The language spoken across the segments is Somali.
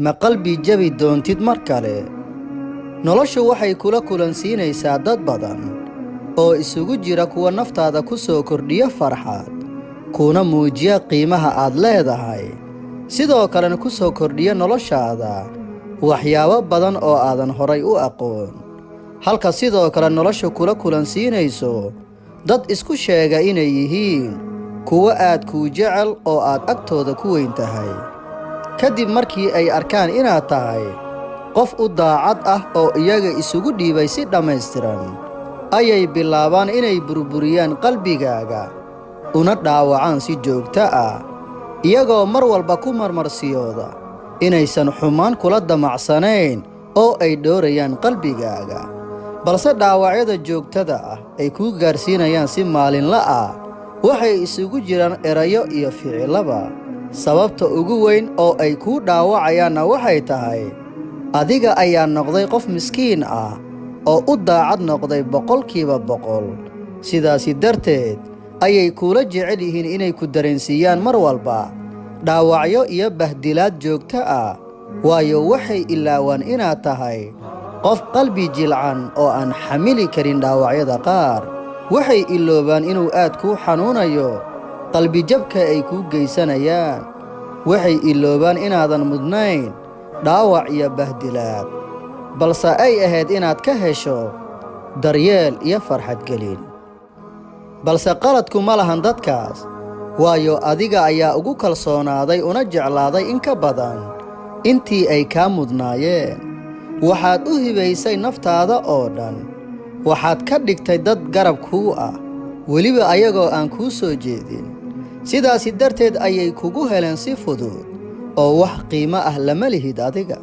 Ma qalbi jabi doontid mar kale. Noloshu waxay kula kulansiinaysaa dad badan oo isugu jira kuwa naftaada ku soo kordhiya farxad, kuna muujiya qiimaha aad leedahay, sidoo kalena ku soo kordhiya noloshaada waxyaabo badan oo aadan horay u aqoon, halka sidoo kale noloshu kula kulansiinayso dad isku sheega inay yihiin kuwo aad kuu jecel oo aad agtooda ku weyn tahay. Kadib markii ay arkaan inaad tahay qof u daacad ah oo iyaga isugu dhiibay si dhammaystiran, ayay bilaabaan inay burburiyaan qalbigaaga una dhaawacaan si joogto ah, iyagoo mar walba ku marmarsiyooda inaysan xumaan kula damacsanayn oo ay dhoorayaan qalbigaaga. Balse dhaawacyada joogtada ah ay kuu gaarsiinayaan si maalinla ah waxay isugu jiraan erayo iyo ficilaba. Sababta ugu weyn oo ay kuu dhaawacayaanna waxay tahay adiga ayaa noqday qof miskiin ah oo u daacad noqday 100%. Sidaasi darteed ayay kuula jecel yihiin inay ku dareensiiyaan mar walba dhaawacyo iyo bahdilaad joogto ah, waayo waxay ilaawaan inaad tahay qof qalbi jilcan oo aan xamili karin dhaawacyada qaar. Waxay iloobaan inuu aad kuu xanuunayo qalbijabka ay kuu geysanayaan. Waxay iloobaan inaadan mudnayn dhaawac iyo bahdilaad, balse ay ahayd inaad ka hesho daryeel iyo farxadgelin. Balse qaladku ma lahan dadkaas, waayo adiga ayaa ugu kalsoonaaday una jeclaaday in ka badan intii ay kaa mudnaayeen. Waxaad u hibaysay naftaada oo dhan. Waxaad ka dhigtay dad garab kuu ah, weliba ayagoo aan kuu soo jeedin. Sidaasi darteed ayay kugu heleen si fudud oo wax qiimo ah lama lihid adiga.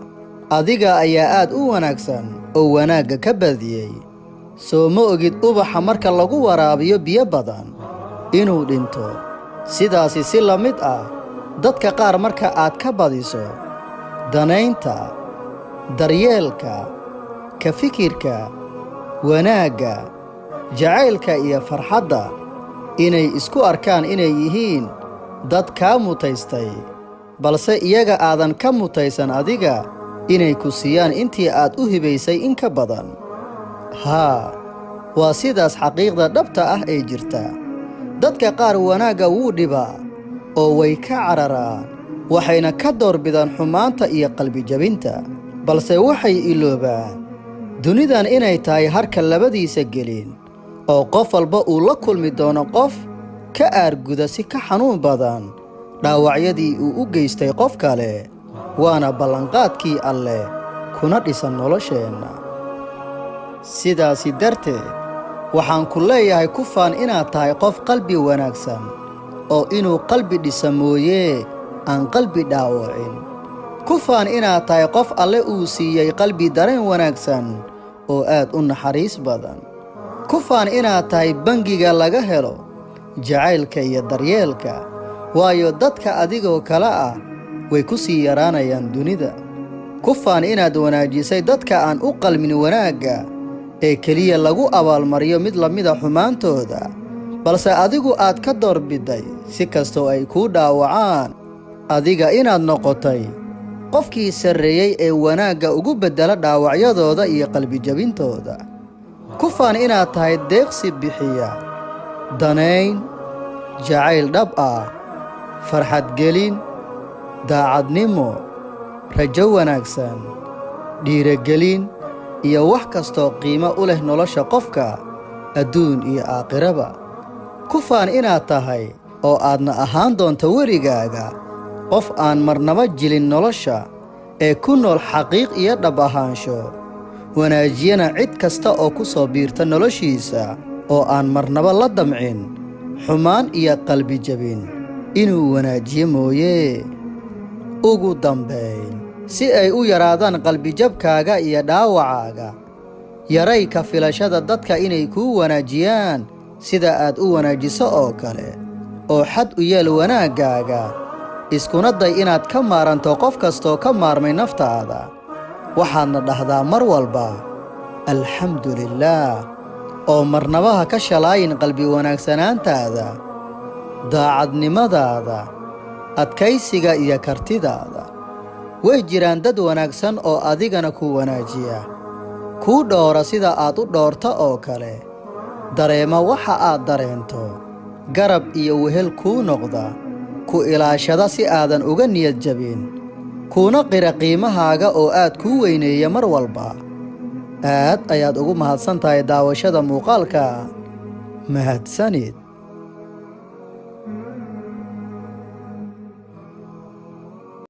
Adiga ayaa aad u wanaagsan oo wanaagga ka badiyey. Soo ma ogid ubaxa marka lagu waraabiyo biyo badan inuu dhinto? Sidaasi si la mid ah, dadka qaar marka aad ka badiso danaynta, daryeelka, ka fikirka, wanaagga, jacaylka iyo farxadda, inay isku arkaan inay yihiin dad kaa mutaystay, balse iyaga aadan ka mutaysan adiga inay ku siiyaan intii aad u hibaysay in ka badan. Haa, waa sidaas xaqiiqda dhabta ah ee jirta. Dadka qaar wanaagga wuu dhibaa oo way ka cararaan, waxayna ka doorbidaan xumaanta iyo qalbijabinta. Balse waxay iloobaan dunidan inay tahay harka labadiisa gelin, oo qof walba uu la kulmi doono qof ka aarguda si ka xanuun badan dhaawacyadii uu u geystay qof kale. Waana ballanqaadkii Alleh kuna dhisan nolosheenna. Sidaasi darteed waxaan ku leeyahay, ku faan inaad tahay qof qalbi wanaagsan oo inuu qalbi dhisa mooyee aan qalbi dhaawacin. Ku faan inaad tahay qof Alle uu siiyey qalbi dareen wanaagsan oo aad u naxariis badan. Ku faan inaad tahay bangiga laga helo jacaylka iyo daryeelka, waayo dadka adigoo kale ah way ku sii yaraanayaan dunida. Ku faan inaad wanaajisay dadka aan u qalmin wanaagga ee keliya lagu abaalmariyo mid la mida xumaantooda, balse adigu aad ka doorbiday si kastoo ay kuu dhaawacaan adiga inaad noqotay qofkii sarreeyey ee wanaagga ugu beddela dhaawacyadooda iyo qalbijabintooda. Ku faan inaad tahay deeqsi bixiya danayn, jacayl dhab ah, farxadgelin, daacadnimo, rajo wanaagsan, dhiirigelin iyo wax kastoo qiimo u leh nolosha qofka adduun iyo aakhiraba. Ku faan inaad tahay oo aadna ahaan doonto weligaaga qof aan marnaba jilin nolosha ee ku nool xaqiiq iyo dhab ahaansho, wanaajiyana cid kasta oo ku soo biirta noloshiisa, oo aan marnaba la damcin xumaan iyo qalbi jabin inuu wanaajiyo mooyee. Ugu dambayn, si ay u yaraadaan qalbijabkaaga iyo dhaawacaaga, yaray ka filashada dadka inay kuu wanaajiyaan sida aad u wanaajiso oo kale, oo xad u yeel wanaaggaaga, iskuna day inaad ka maaranto qof kastoo ka maarmay naftaada. Waxaadna dhahdaa mar walba alxamdu lilaah, oo marnaba ha ka shalaayin qalbi wanaagsanaantaada, daacadnimadaada, adkaysiga iyo kartidaada. Way jiraan dad wanaagsan oo adigana ku wanaajiya, kuu dhoora sida aad u dhoorto oo kale, dareema waxa aad dareento, garab iyo wehel kuu noqda, ku ilaashada si aadan uga niyad jabin, kuuna qira qiimahaaga oo aad kuu weyneeya mar walba. Aad ayaad ugu mahadsan tahay daawashada muuqaalka. Mahadsanid.